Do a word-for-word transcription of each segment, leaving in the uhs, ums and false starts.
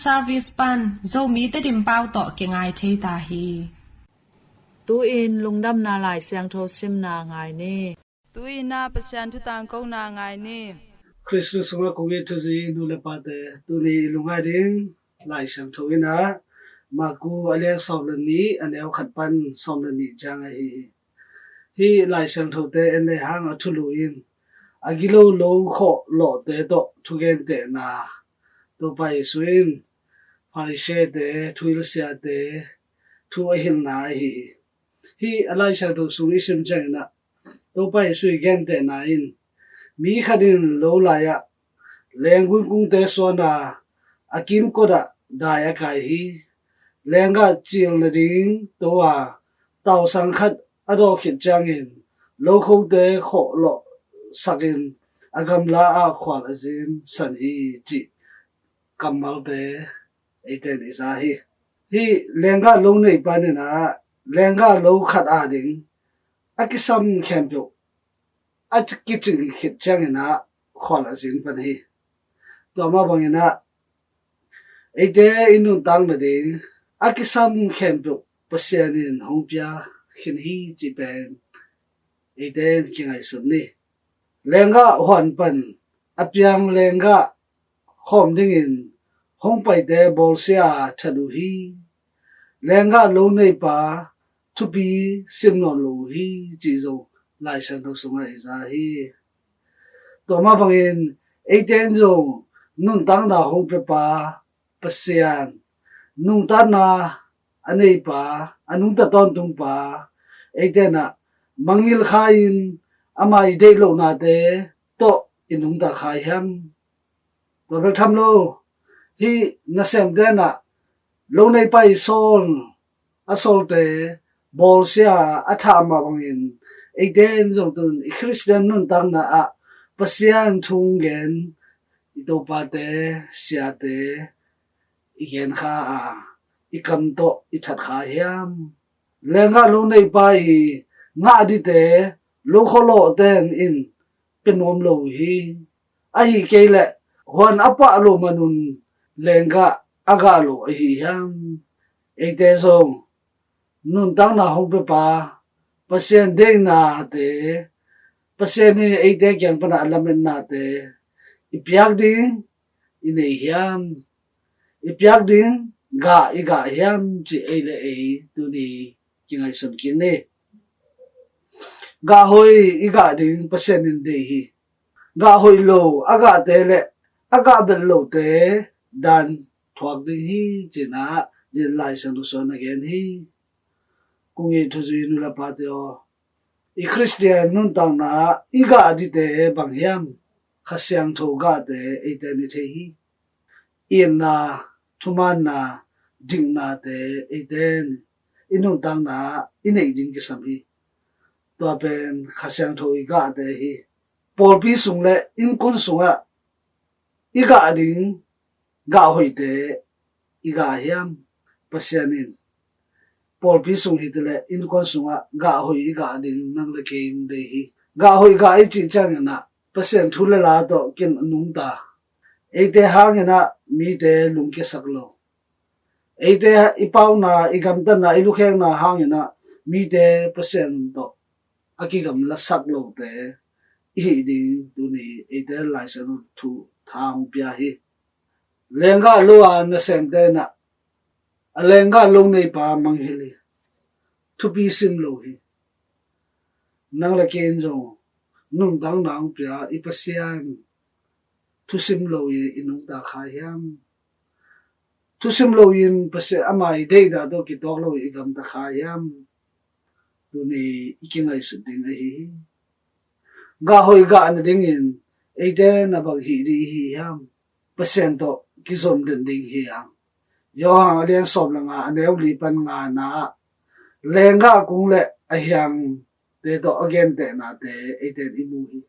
Service pan Zomi Tedim pau tawh kingai thei ta hi. Tu-in Lungdamna Lai Siangtho simna ngai ni. Tu-in ah Pasian thu tangkona ngai ni. Khristu sungah kong it thuzui nu le pate, tuni i lungngai ding Lai Siangtho in ah Maku a lian sawm le nih, a neu khat pan sawm le nih ciang ahi hi. Hih Lai Siangthote en le hang a thulu in a gilo lo khawh lawhte tawh thugentehna, Topa Jesu in Pharisee-te, thuhilsiate thu a hilhna ahi hi. Hih a Lai Siangtho sung i sim ciangin ah Topa Jesu i gentehna in mi khat in lo lai-ah lenggui kungte suan a, a kimkot ah dai a kai hi. Lenggah cil nading to a, tausang khat a dawh khit ciangin lokhote khawh lawhsakin a gamla ah khual a zin san hi, cih kammalte eite in i za hi. Hih lenggah lo neipa in ah lenggah lo khat ading a kisam khempeuh a kicing khit ciangin ah khual a zin pan hi. Tua mah bangin ah eite i nuntak nading a kisam khempeuh Pasian in hong pia khin hi, cih pen eite in kingaihsun ni. Lenggah huan pan a piang lenggah khawm dingin hong paite bawlsia that uh hi. Lenggah lo neipa thupi sim nawn lo uh hi, cih zong Lai Siangtho sungah i za hi. Tua mah bangin eite in zong nuntakna hong piapa Pasian, nuntakna a neipa, a nungta tawntungpa, eite in ah mangngilh kha-in ama i deih lohnate tawh i nungta kha hiam? Tua bek tham lo, hih nasemte in ah lo neipa i sawl, a sawlte bawlsia a thah mah bangin eite in zong tun i Khristian nuntakna ah Pasian thu gen i topate, siate i gen kha a, i kam tawh i that kha hiam? Lenggah lo neipa i ngah dite lo khawh lawhte in pia nuam lo uh hi. Ahi kei leh huan a pah loh manun lenggah a gah lo ahi hiam? Eite zong nuntakna hong piapa Pasian deihnate, Pasian in eite kiang pan a lametnate i piak ding i nei hiam? I piak ding gah i gah hiam, cih ei le ei tuni kingaihsun kik ni. Gah hoih i gah ding Pasian in deih hi. Gah hoih lo a gahte le a gah belh lote dan thuak ding hi, ci-in ah din Lai Siangtho sungah na gen hi. Kong it thuzui nu le pate aw, i Khristian nuntakna ah i gah dite bang hiam? Kha Siangtho gahte eite in i thei hi. Itna, thumanna, diknate eite in i nuntakna ah i neih ding kisam hi. Tua pen Kha Siangtho i gahte hi. Pawlpi sung le innkuan sungah i gah ding gah hoihte i gah hiam? Pasian in pawlpi sung hi ti le innkuan sungah gah hoih i gah ding nang le kei hong deih hi. Gah hoih gah i cih ciangin ah Pasian thu le la tawh kinungta, eite hangin ah mite lungkiasak lo, eite i pauna, i gamtatna, i lukhekna hangin ah mite Pasian tawh a kigamlasak lote i hih ding tuni eite Lai Siangtho thu tha hong pia hi. Lenggah lo a nasemte in ah a lenggah lo neipa mangngilh hi. Thupi sim lo hi. Nang le kei in zong nuntakna hong pia i Pasian thusim lo in i nungta kha hiam? Thusim lo in Pasian ama i deihna tawh kituak lo in i gamta kha hiam? Tuni i kingaihsut ding ahi hi. Gah hoih gah nadingin eite in a bang hih ding i hi hiam? Pasian tawh kizom den ding hi hang. Johan a lian sawm le nga, a neu li pan ngana ah lenggah kung le a hiangte tawh a gentehnate eite in i mu hi.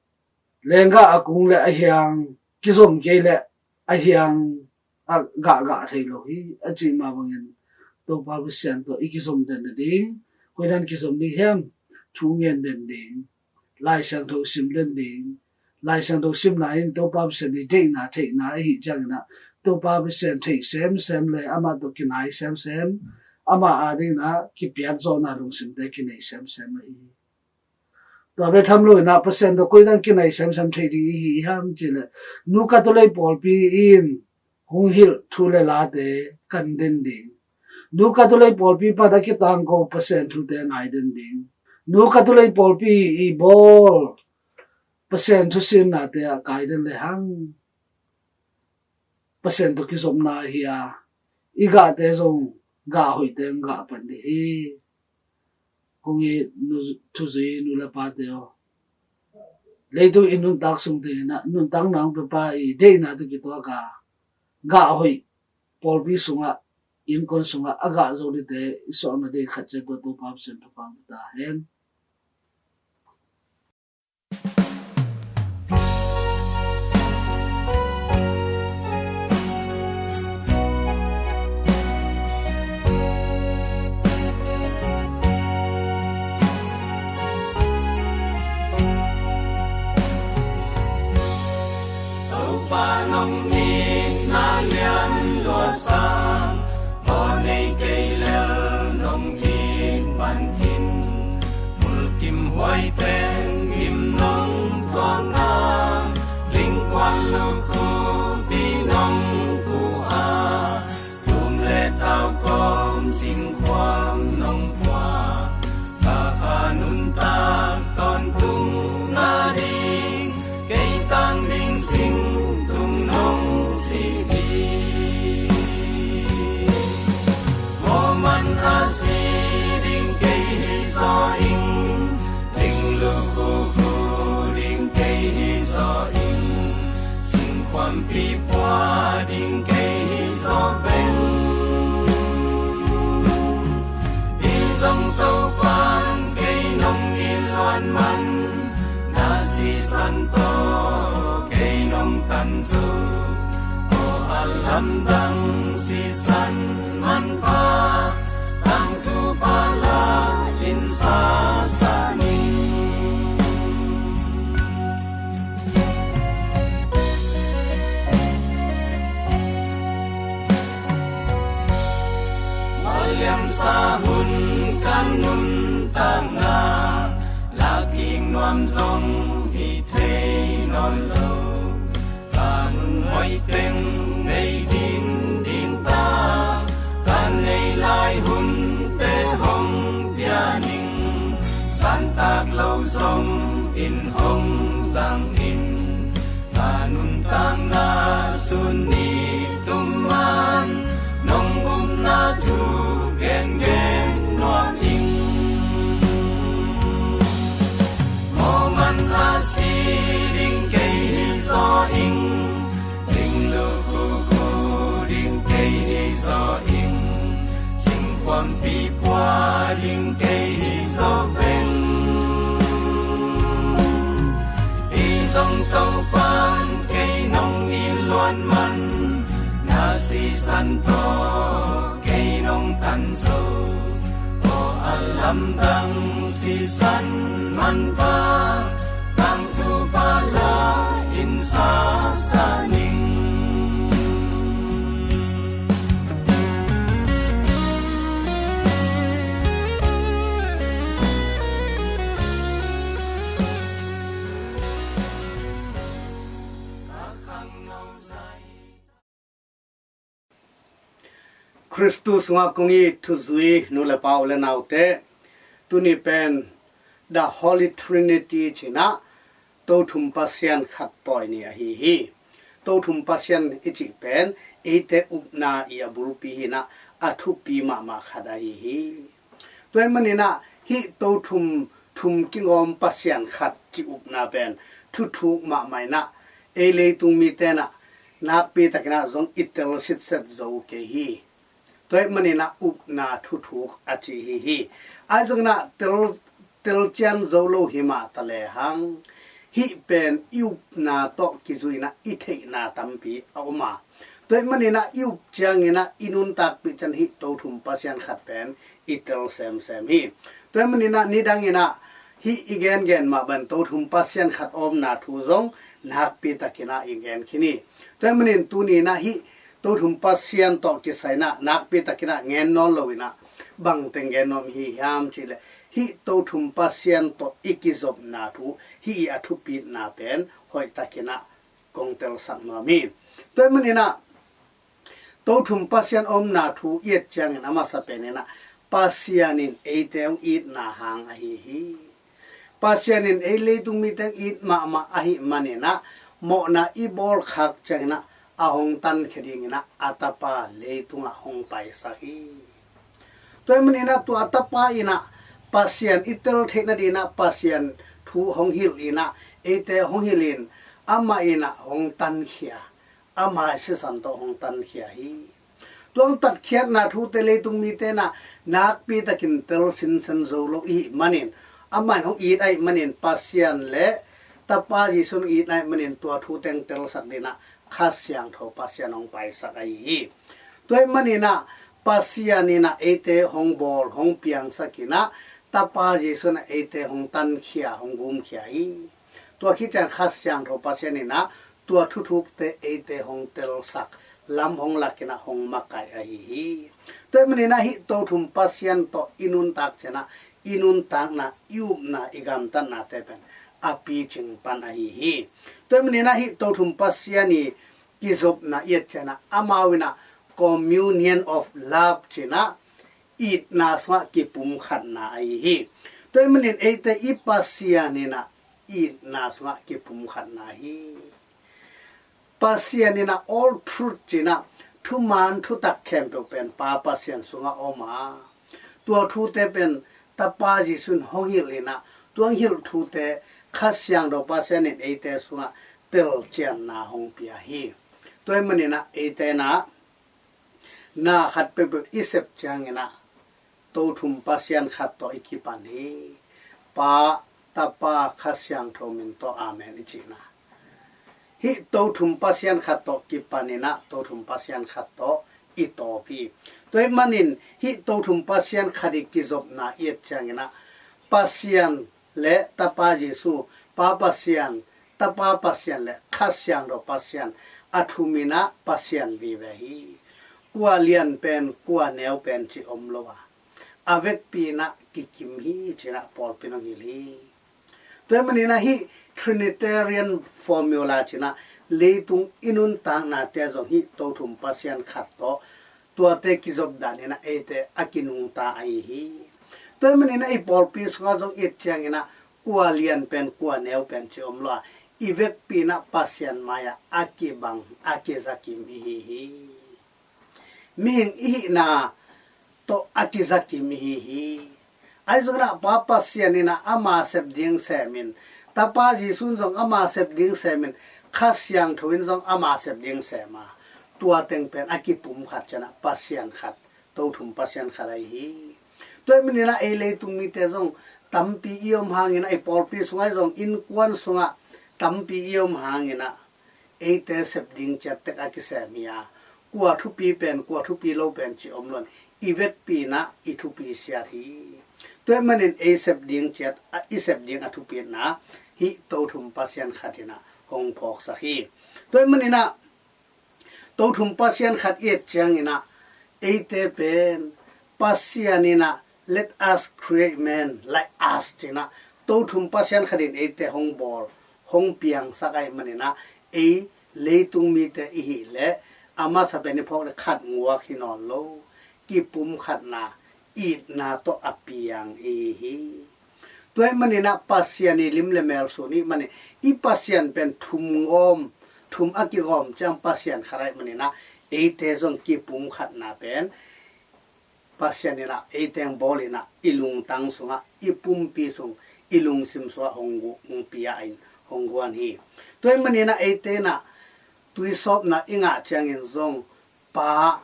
Lenggah a kung le a hiang kizom kei le a hiang a gahgah thei lo hi, a cih mah bangin Topa Pasian tawh i kizom den nading, koi dan kizom ding hiam? Thu ngen den ding, Lai Siangtho sim den ding. Lai Siangtho simna in Topa Pasian i deihna theihna ahi ciangin ah Topa Pasian thei semsem le amah tawh kinai semsem, amah adingin ah kipiat zawhna lungsimte kinei semsem ahi hi. Tua bek tham lo in ah Pasian tawh koidan kinai semsem thei ding i hi hiam cih leh, Nu Katolek pawlpi in hong hilh thu le late kan den ding. Nu Katolek pawlpi pan a kitangko Pasian thute ngai den ding. Nu Katolek pawlpi i bawl Pasian thusinnate ah kai den le hang Pasian tawh kizopna hi a, i gahte zong gah hoihte hong gah pan ding hi. Kong it nu, thuzui nu le pate aw, leitung i nuntak sung tengin ah nuntakna hong piapa i deihna tawh kituak a, gah hoih, pawlpi sungah, innkuan sungah a gah zo dingte i suahna ding khat ciat ko, Topa Pasian thupha hong pia ta hen. Topa nong itna lian lua sang, aw nei kei lel nong it man in. Mulkim huai pen gim nong tuakna, lingkuan lukhupi nong khu a, tum le tau kawm singkhuam nong pua, ka kha nuntak tawntung nading, kei tang ding singtung nong si hi. Mawhman a si ding kei hi zaw ing, ling lukhu khu ding kei hi zaw ing, singkhuampi pua ding kei hi zaw veng. Hi zong Topa'n kei nong it luat man, na sisan tawh kei nong tan zo. Aw a lamdang sisan manpha, tangthu pala in sa sa ning. Mawhliamsa hun ka nuntakna, lakkik nuam zong hi thei nawn lo. Ka hun hoih teng nei din ding ta, ka neih lai hunte hong pia ning. Santak lo zong in hong zang in, ka nuntakna sun ni tum man, nong upna thu gengen nuam ing. Mawhman a si ding kei hi zaw ing, ling lukhu khu ding kei hi zaw ing, singkhuampi pua ding kei hi zaw veng. Hi zong Topa'n kei nong it luat man, na sisan tawh kei nong tan zo. Aw a lamdang sisan manpha, tangthu pala in sa sa ning. Khristu sungah kong it thuzui nu le pa, u le naute, tuni pen The Holy Trinity ci-in ah Tothum Pasian khat pawi ni ahi hi. Tothum Pasian i cih pen eite upna i a bulpi hi-in ah a thupi mahmah khat ahi hi. Tua ahih manin ah hih Tothum thum kigawm Pasian khat cih upna pen thuthuk mahmah in ah, ei leitung mite in ah nakpi takin ah zong i tel sitset zo kei hi. Tua ahih manin ah upna thuthuk a ci hi hi. Ahi zongin ah tel, telcian zo lo hi mah ta lehang, hih pen i upna tawh kizui-in ah i theihna tampi a om a, tua ahih manin ah i up ciangin ah i nuntakpih ciang hih Tothum Pasian khat pen i tel semsem hi. Tua ahih manin ah nidangin ah hih i gengen mah bang Tothum Pasian khat omna thu zong nakpi takin ah i gen khin hi. Tua ahih manin tuni-in ah hih Tothum Pasian tawh kisai in ah nakpi takin ah gen nawn lo in ah, bangteng gen nuam i hi hiam cih leh, hih Tothum Pasian tawh i kizopna thu, hih i a thupitna pen hoih takin ah kong telsak nuam hi. Tua ahih manin ah Tothum Pasian omna thu i et ciangin a masa pen in ah, Pasian in eite hong itna hang ahi hi. Pasian in ei leitung mite hong it mahmah ahih manin ah, mawhna i bawl khak ciangin ah a hong tankhia dingin ah a Tapa leitungah hong paisak hi. Tua ahih manin ah tua a Tapa in ah Pasian i tel theih nadingin ah Pasian thu hong hilh in ah, eite hong hilh in, amah in ah hong tankhia, ama sisan tawh hong tankhia hi. Tua hong tatkhiatna thute leitung mite in ah nakpi takin tel sinsen zo lo i hih manin, amah in hong it ahih manin, Pasian le Tapa Jesu in hong it ahih manin, tua thute hong telsak dingin ah Kha Siangtho Pasian hong paisak ahi hi. Tua ahih manin ah Pasian in ah eite hong bawl, hong piangsak in ah, Tapa Jesu in ah eite hong tankhia, hong gumkhia hi. Tua khit ciang Kha Siangtho Pasian in ah tua thuthukte eite hong telsak, lam hong lak in ah hong makaih ahi hi. Tua ahih manin ah hih Tothum Pasian tawh i nuntak ciang ah, i nuntakna, i upna, i gamtatnate pen a picing pan ahi hi. Tua ahih manin ah hih Tothum Pasian i kizopna i et ciang ah, amau in ah communion of love ci-in ah, itna sungah kipumkhatna ahi hi. Tua ahih manin eite i Pasian in ah itna sungah kipumkhatna hi. Pasian in ah all truth ci-in ah, thuman thutak khempeuh pen Pa Pasian sungah om a, tua thute pen Tapa Jesu in hong hilh in ah, tua hong hilh thute Kha Siangtho Pasian in eite sungah telcianna hong pia hi. Tua ahih manin ah eite in ah na khat peuhpeuh i sep ciangin ah Tothum Pasian khat tawh i kipan hi. Pa, Tapa, Kha Siangtho min tawh amen i cihna. Hih Tothum Pasian khat tawh kipan in ah Tothum Pasian khat tawh i tawp hi. Tua ahih manin hih Tothum Pasian khat i kizopna i et ciangin ah, Pasian le Tapa Jesu, Pa Pasian, Tapa Pasian le Kha Siangtho Pasian, a thum in ah Pasian vive hi. Kua lian pen, kua neu pen cih om lo a, a vekpi in ah kikim hi ci-in ah pawlpi in hong hilh hi. Tua ahih manin ah hih Trinitarian formula ci-in ah leitung i nuntaknate zong hih Tothum Pasian khat tawh tuate kizop dan in ah eite a kinungta ahi hi. Tua ahih manin ah i pawlpi sungah zong i et ciangin ah kua lian pen, kua neu pen cih om lo a, i vekpi in ah Pasian mai-ah a kibang, a kizakim i hi hi. Mihing i hihna tawh a kizakim i hi hi. Ahi zongin ah Pa Pasian in ah ama sep ding sem in, Tapa Jesu in zong ama sep ding sem in, Kha Siangtho in zong ama sep ding sem a, tua teng pen a kipumkhat ciang ah Pasian khat, Tothum Pasian khat ahi hi. Tua ahih manin ah ei leitung mite zong tampi i om hangin ah, i pawlpi sungah zong, innkuan sungah tampi i om hangin ah, eite sep ding ciat tek a kisem hi a, kua thupi pen, kua thupi lo pen cih om lo in, i vekpi in ah i thupi siat hi. Tua ahih manin ei sep ding ciat, a, i sep ding a thupitna hih Tothum Pasian khat in ah hong phawksak hi. Tua ahih manin ah Tothum Pasian khat i et ciangin ah, eite pen Pasian in ah, "Let us create man like us," ci-in ah, Tothum Pasian khat in eite hong bawl, hong piangsak ahih manin ah, ei leitung mite i hih leh, a masa pen i phawk leh khat nguak hi nawn lo, kipumkhatna, itna tawh a piang i hi hi. Tua ahih manin ah Pasian i lim le mel sun i hih manin, i Pasian pen thum gawm, thum a kigawm ciang Pasian khat ahih manin ah, eite zong kipumkhatna pen Pasian in ah eite hong bawl in ah, i lungtang sungah, i pumpi sung, i lungsim sungah hong gu-, hong pia in hong guan hi. Tua ahih manin ah eite in ah tuisawpna i ngah ciangin zong Pa,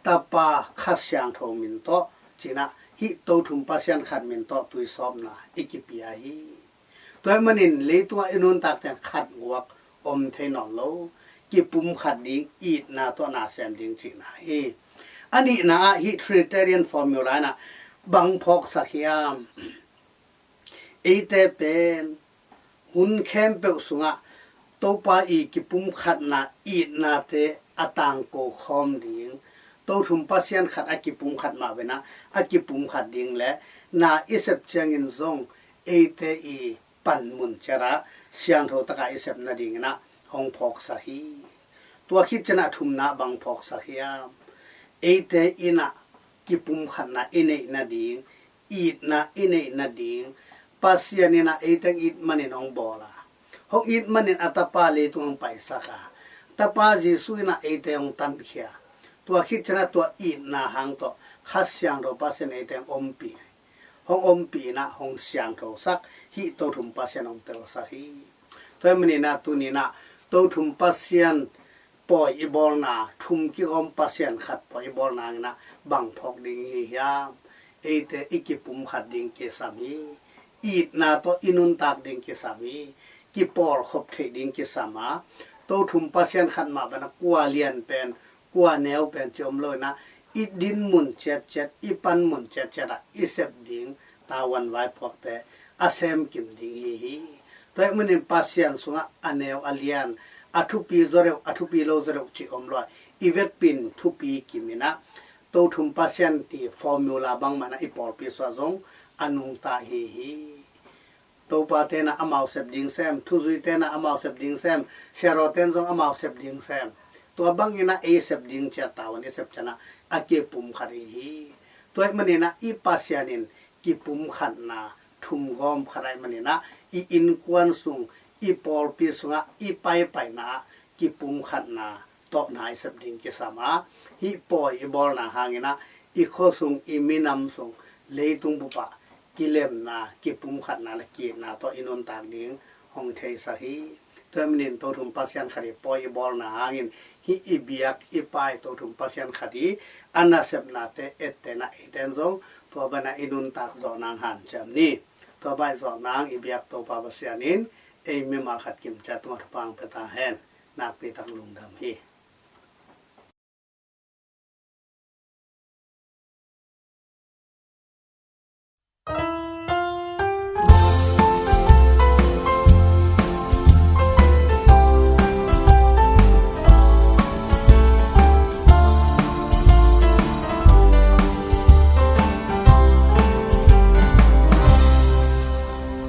Tapa, Kha Siangtho min tawh ci-in ah, hih Tothum Pasian khat min tawh tuisawpna i kipia hi. Tua ahih manin leitungah i nuntak teng khat nguak om thei nawn lo, kipumkhat ding, itna tawh na sem ding cihna hi. A nihna ah hih Trinitarian formula in ah bang phawksak hiam? Eite pen hun khempeuh sungah Topa i kipumkhatna, itnate a tangko khawm ding, Tothum Pasian khat a kipumkhat mah ve-in ah, a kipumkhat ding le na i sep ciangin zong eite i panmun ciat ah siangtho takin i sep nadingin ah hong phawksak hi. Tua khit ciangin ah thumna bang phawksak hiam? Eite in ah kipumkhatna i neih nading, itna i neih nading, Pasian in ah eite it manin hong bawl a, hong it manin a Tapa leitung hong paisak a, Tapa Jesuh in ah eite hong tankhia. Tua khit ciangin ah tua itna hang tawh Kha Siangtho Pasian eite hong ompih, hong ompih in ah hong siangthosak, hih Tothum Pasian hong telsak hi. Tua ahih manin ah tuni-in ah Tothum Pasian pawi i bawlna, thum kigawm Pasian khat pawi i bawlna hangin ah bang phawk ding i hi hiam? Eite i kipumkhat ding kisam hi. Itna tawh i nuntak ding kisam hi. Kipawlkhop theih ding kisam a, Tothum Pasian khat mah bangin ah kua lian pen, kua neu pen cih om lo-in ah, i dinmun ciatciat, i panmun ciatciat ah i sep ding tavuan vaiphuakte a semkim ding i hi hi. Tua ahih manin Pasian sungah a neu a lian, a thupi zaw deuh, a thupi lo zaw deuh cih om lo a, i vekpi-in thupi kim in ah, Tothum Pasian cih formula bangmah in ah i pawlpi sungah zong a nungta i hi hi. Topate in ah amau sep ding sem, thuzuite in ah amau sep ding sem, siarawte in zong amau sep ding sem. Tua bangin ah ei sep ding ciat tavuan i sep ciangin ah a kipumkhat i hi hi. Tua ahih manin ah i Pasian in kipumkhatna thum gawm khat ahih manin ah, i innkuan sung, i pawlpi sungah, i paipaina ah kipumkhatna tawh na i sep ding kisam a, hih pawi i bawlna hangin ah i khua sung, i minam sung, leitung bup ah kilemna, kipumkhatna le ki-itna tawh i nuntak ding hong theisak hi. Tua ahih manin Tothum Pasian khat i pawi i bawlna hangin hih i biak i pai Tothum Pasian khat i a nasepnate ettehna eite in zong tua bangin ah i nuntak zawh nang hanciam ni. Tua bang i zawh nang i biak Topa Pasian in ei mimal khat kimciat tungah thupha hong pia ta hen. Nakpi tak lungdam hi.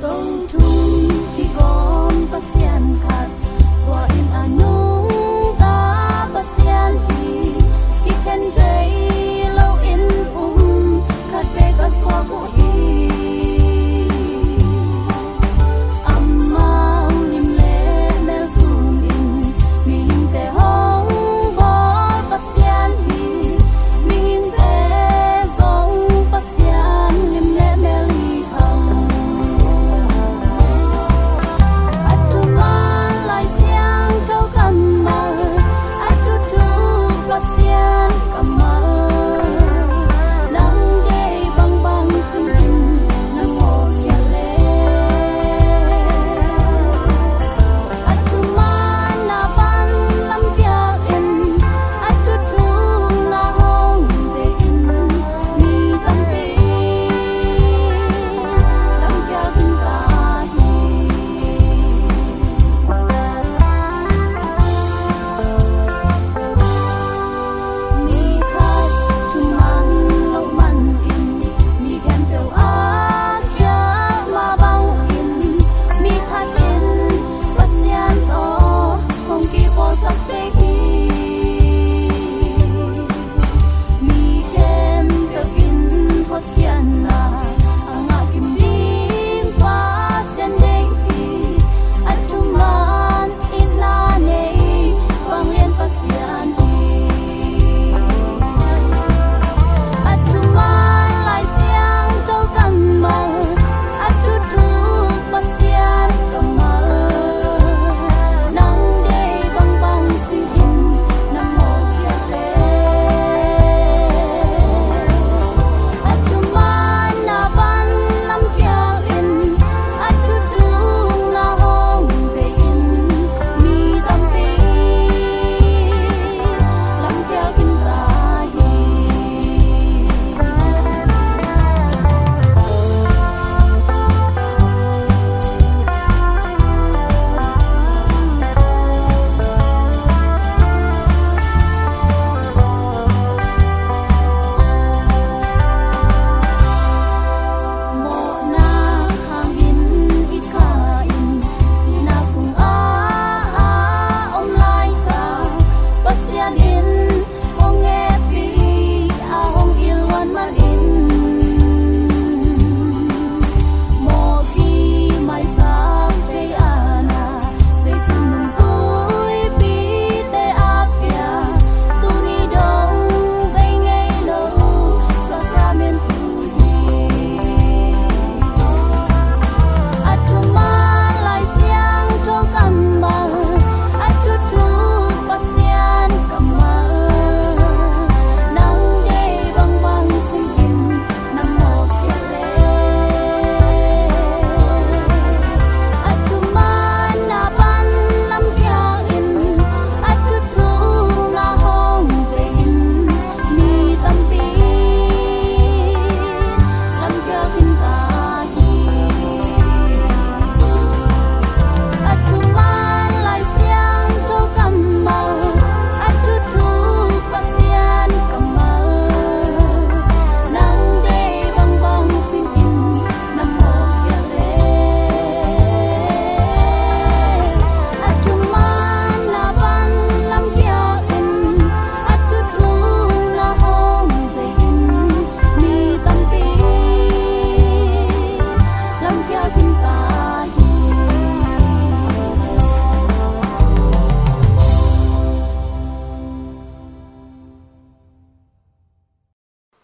Tothum kigawm Pasian khat, tua in a nungta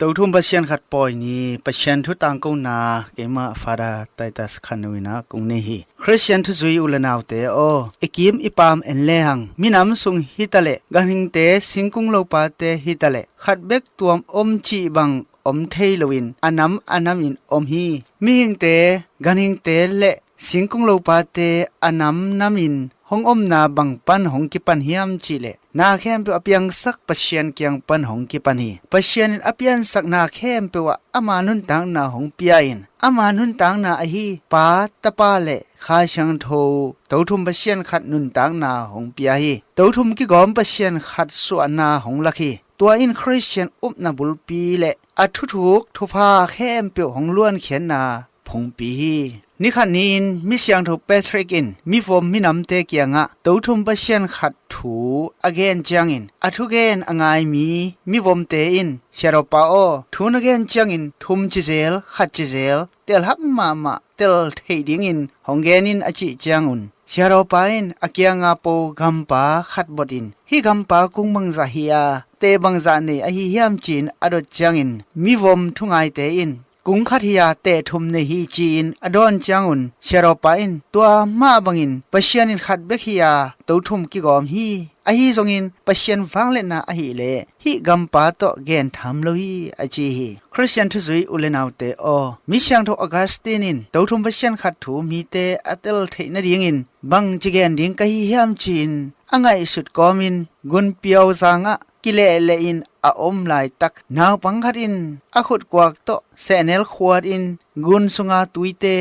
Tothum Pasian khat pawi ni Pasian thu tangkona keimah Father Titus Khan Nuina kong nei hi. Khristian thuzui u le naute aw, i kim i paam en lehang minam sung hitaleh ganhingte singkung lopate hitaleh khat bek tuam om cih bang om thei loin a nam a namin om hi. Mihingte ganhingte le singkung lopate a nam namin hong omna bang pan hong kipan hiam cihleh na khempeuh a piangsak Pasian kiang pan hong kipan hi. Pasian in a piansak na khempeuh ah ama nuntakna hong pia-in ama nuntakna ahi Pa, Tapa le Kha Siangtho Tothum Pasian khat nuntakna hong pia hi. Tothum kigawm Pasian khat suahna hong lak hi. Tua in Khristian upna bulpi le a thuthuk thupha khempeuh hong luankhiatna phungpi hi. Nikhat ni-in mi siangtho Patrick in mivom minamte kiangah Tothum Pasian khat thu a gen ciangin a thugen a ngai mi mivomte in, "Sia Ropa aw, thu na gen ciangin thum cizel, khat cizel, telhak mahmah tel theih dingin hong gen in," a cih ciangun Sia Ropa in a kianga po gampa khat botin, "Hih gampa kung bangzah hi-a teh bangzah nei ahi hiam?" ci-in a dot ciangin mivom thungaite in, "Kung khat hi-a teh thum nei hi," ci-in a dawn ciangun Sia Ropa in, "Tua mah bangin Pasian in khat bek hi-a Tothum kigawm hi. Ahi zongin Pasian vangliatna ahileh hih gampa tawh gentham lo hi," a ci hi. Khristian thuzui u le naute aw, mi siangtho Augustine in Tothum Pasian khat thu mite a tel theih nadingin bangci gen ding ka hi hiam ci-in a ngaihsut kawmin Gunpiau zangah kilehleh in a om laitak naupang khat in a khutkuak tawh sehnel khuatin gun sunga tuite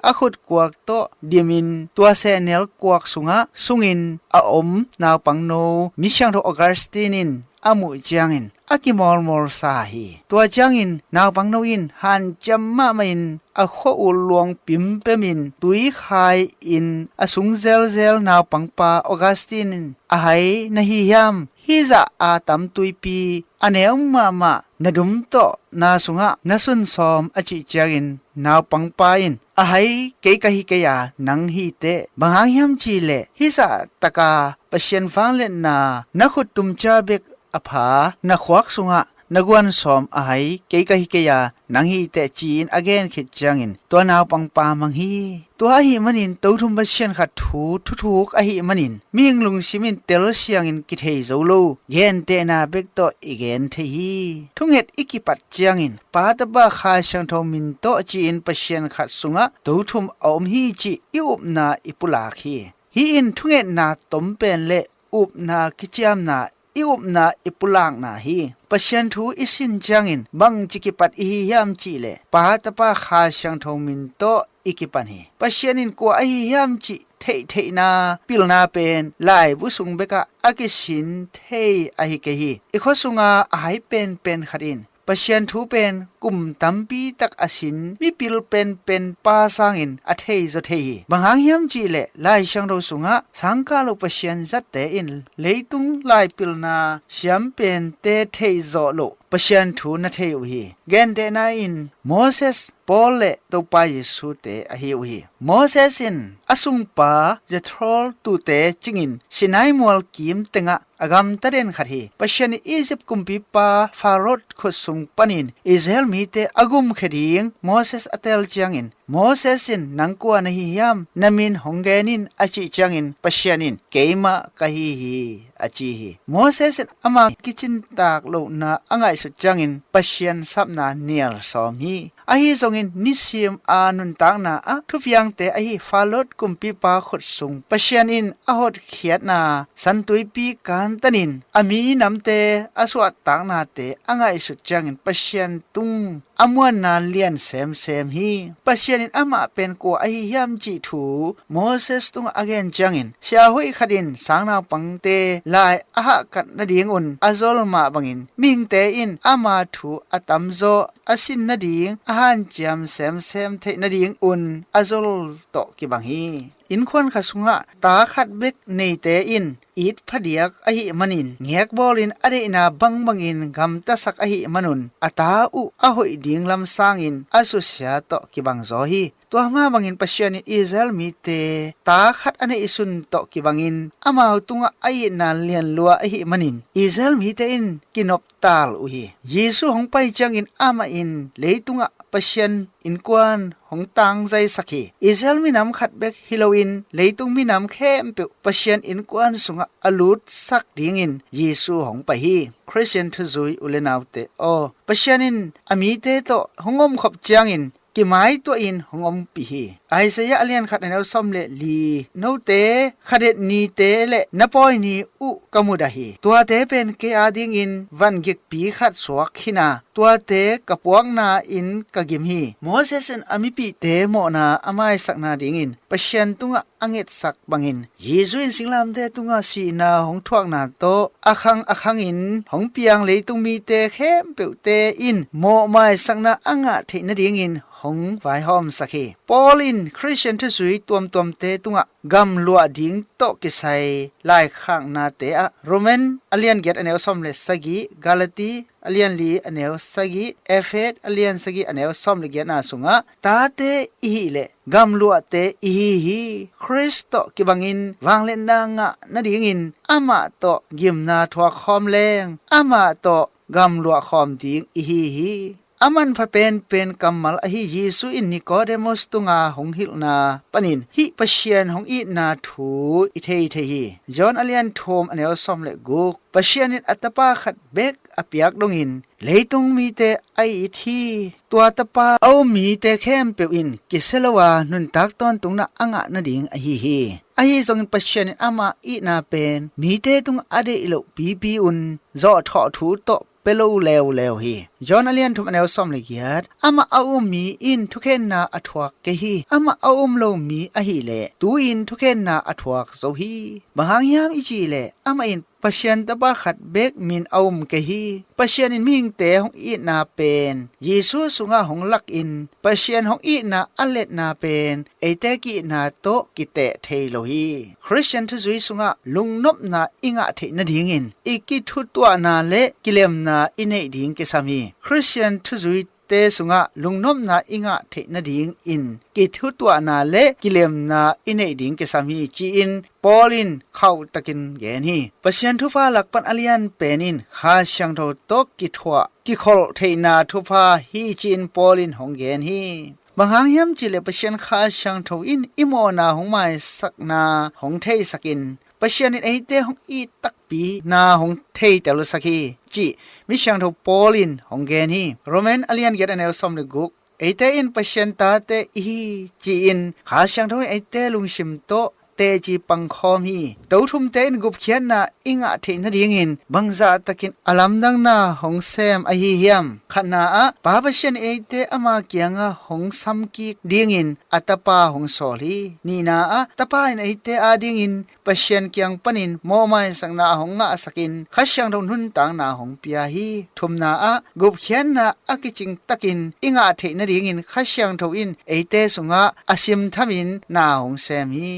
a khutkuak tawh dimin tua sehnel kuak sungah sungin a om naupangno mi siangtho Augustine in a muh ciangin a kimawlmawlsa hi. Tua ciangin naupangno in hanciam mahmahin a khua-ul luang pimpemin tui khai-in a sung zelzel naupangpa Augustine in "A hai na hi hiam? Hih zah a tam tuipi a neu mahmah na dum tawh na sungah na sun sawm," a cih ciangin naupangpa in, "A hai kei ka hi kei a, nang hi teh. Bang hang hiam cihleh hih zah taka Pasian vangliatna na khut tumcia bek a pha na khuak sungah na guan sawm a hai kei ka hi kei a, nang hi teh," ci-in a gen khit ciangin tua naupangpa mang hi. Tua ahih manin Tothum Pasian khat thu thuthuk ahih manin mihing lungsim in telsiangin kithei zo lo, gentehna bek tawh i gen thei hi. Thunget i kipat ciangin Pa, Tapa, Kha Siangtho min tawh ci-in Pasian khat sungah Tothum a om hi cih i upna i pulak hi. Hih in thungetna tompen le upna kiciamna, i upna i pulakna hi. Pasian thu i sin ciangin bangci kipat i hi hiam cihleh Pa, Tapa, Kha Siangtho min tawh i kipan hi. Pasian in kua ahi hiam cih theihtheihna pilna pen laibu sung bekah a kisin thei ahi kei hi. I khua sunga a hai penpen khat in Pasian thu pen kum tampi tak a sin mipil penpen pa sangin a thei zaw thei hi. Bang hang hiam cihleh Lai Siangtho sungah sangkah lo Pasian zatte in leitung laipilna siam pente theih zawh loh Pasian thu na thei uh hi. Gentehna in Moses, Paul le Topa Jesu te ahi uh hi. Moses in a sungpa Jethro tuute cingin Sinai mual kim tengah a gamta den khat hi. Pasian in Egypt kumpipa Pharaoh khut sung panin Israel mite a gumkhia ding Moses a tel ciangin Moses in, "Nang kua na hi hiam? Na min hong gen in," a cih ciangin Pasian in, "Keimah ka hi hi," a ci hi. Moses in ama kicintak lohna a ngaihsut ciangin Pasian sapna nial sawm hi. Ahi zongin nisim a nuntakna ah thupiangte ahi Pharaoh kumpipa khut sung Pasian in a hotkhiatna santuipi kantanin a minamte a suahtaknate a ngaihsut ciangin Pasian tung a muanna lian semsem hi. Pasian in amah pen kua ahi hiam cih thu Moses tungah a gen ciangin siahuih khat in sangnaupangte lai a hahkat nadingun a zol mah bangin mihingte in ama thu a tamzaw a sin nading a hanciam semsem theih nadingun a zol tawh kibang hi. Innkuan khat sungah ta khat bek neite in it phadiak ahih manin ngekbawlin a deihna bangbangin gamtasak ahih manun a ta uh a hoih ding lam sangin a susia tawh kibang zaw hi. Tua mah bangin Pasian in Israel mite ta khat a neih sun tawh kibangin amau tungah a itna lianlua ahih manin Israel mite in kinop tal uh hi. Jesu hong pai ciangin amah in leitungah Pasian innkuan hong tangzaisak hi. Israel minam khat bek hi loin leitung minam khempeuh Pasian innkuan sungah a lutsak dingin Jesu hong pai hi. Khristian thuzui u le naute aw, Pasian in a mite tawh hong omkhop ciangin kimaituahin hong ompih hi. Isaiah a lian khat a neu sawm le li, note khadet nite le na pawi ni uh ka mudah hi. Tuate pen kei adingin van gikpi khat suak hi-a, tuate ka puakna-in ka gim hi. Moses in a mipihte mawhna a maisakna dingin Pasian tungah a ngetsak bangin Jesu in singlamteh tungah sihna hong thuakna tawh a khang a khangin hong piang leitung mite khempeuhte in mawh maisakna a ngah theih nadingin hong vaihawmsak hi. Paul in Khristian thuzui tuamtuamte tungah gamluah ding tawh kisai laikhaknate ah Roman a lian giat a neu sawm le sagih, Galati a lian li a neu sagih, Efet a lian sagih a neu sawm le giatna sungah tate i hih leh gamluahte i hi hi. Khrist tawh kibangin vangliatna ngah nadingin amah tawh gimna thuak khawm leng amah tawh gamluah khawm ding i hi hi. A manpha penpen kammal ahi Jesu in Nicodemus tunga hong hilhna panin hih Pasian hong itna thu i thei thei hi. John a lian thum a neu sawm le guk, Pasian in a tapa khat bek a piak dongin leitung mite a it hi. Tua tapa a um mite khempeuh in kisia lo a nuntak tawntungna a ngah nading ahi hi. Ahi zongin Pasian in ama itna pen mite tung a deih loh pipi un zawhthawh thu tawh pia lo leuleu hi. John a lian thum a neu sawm le giat, amah a um mi in thukhenna a thuak kei hi. Amah a um lo mi ahih leh tu-in thukhenna a thuak zo hi. Bang hang hiam i cih leh amah in Pasian tapa khat bek min a um kei hi. Pasian in mihingte hong itna pen Jesu sungah hong lakin Pasian hong itna a letna pen eite ki-itna tawh kiteh thei lo hi. Khristian thuzui sungah lungnopna i ngah theih nadingin i kithutuahna le kilemna i neih ding kisam hi. Khristian thuzui te sungah lungnopna i ngah theih nadingin kithutuahna le kilemna i neih ding kisam hi, ci-in Paul in khauhtakin gen hi. Pasian thupha lak pan a lian pen in Kha Siangtho tawh kithuah, kikholh theihna thupha hi, ci-in Paul in hong gen hi. Bang hang hiam cih leh Pasian Kha Siangtho in i mawhna hong maisakna hong theisakin Pasian in eite hong it takpi na hong theitelsak hi, cih mi siangtho Paul in hong gen hi. Roman a lian giat a neu sawm le guk, eite in Pasian tate i hi, ci-in Kha Siangtho in eite lungsim tawh teci pangkhawm hi. Tothumte in gupkhiatna i ngah theih nadingin bangzah takin a lamdangna hong sem ahi hiam? Khatna ah Pa Pasian in eite ama kiangah hong samkik dingin a Tapa hong sawl hi. Nihna ah Tapa in eite adingin Pasian kiang panin mawhmaisakna a hong ngahsakin Kha Siangtho nuntakna hong pia hi. Thumna ah gupkhiatna a kicing takin i ngah theih nadingin Kha Siangtho in eite sungah a simthamin na hong sem hi.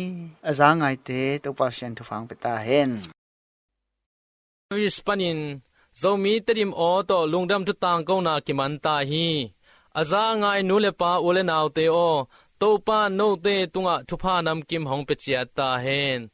A za ngaite Topa Pasian thupha hong pia ta hen. Paris panin Zomi Tedim aw tawh lungdam thu tangkona kiman ta hi. A za a ngai nu le pa u le naute aw, Topa note tungah thupha namkim hong pia ciat ta hen.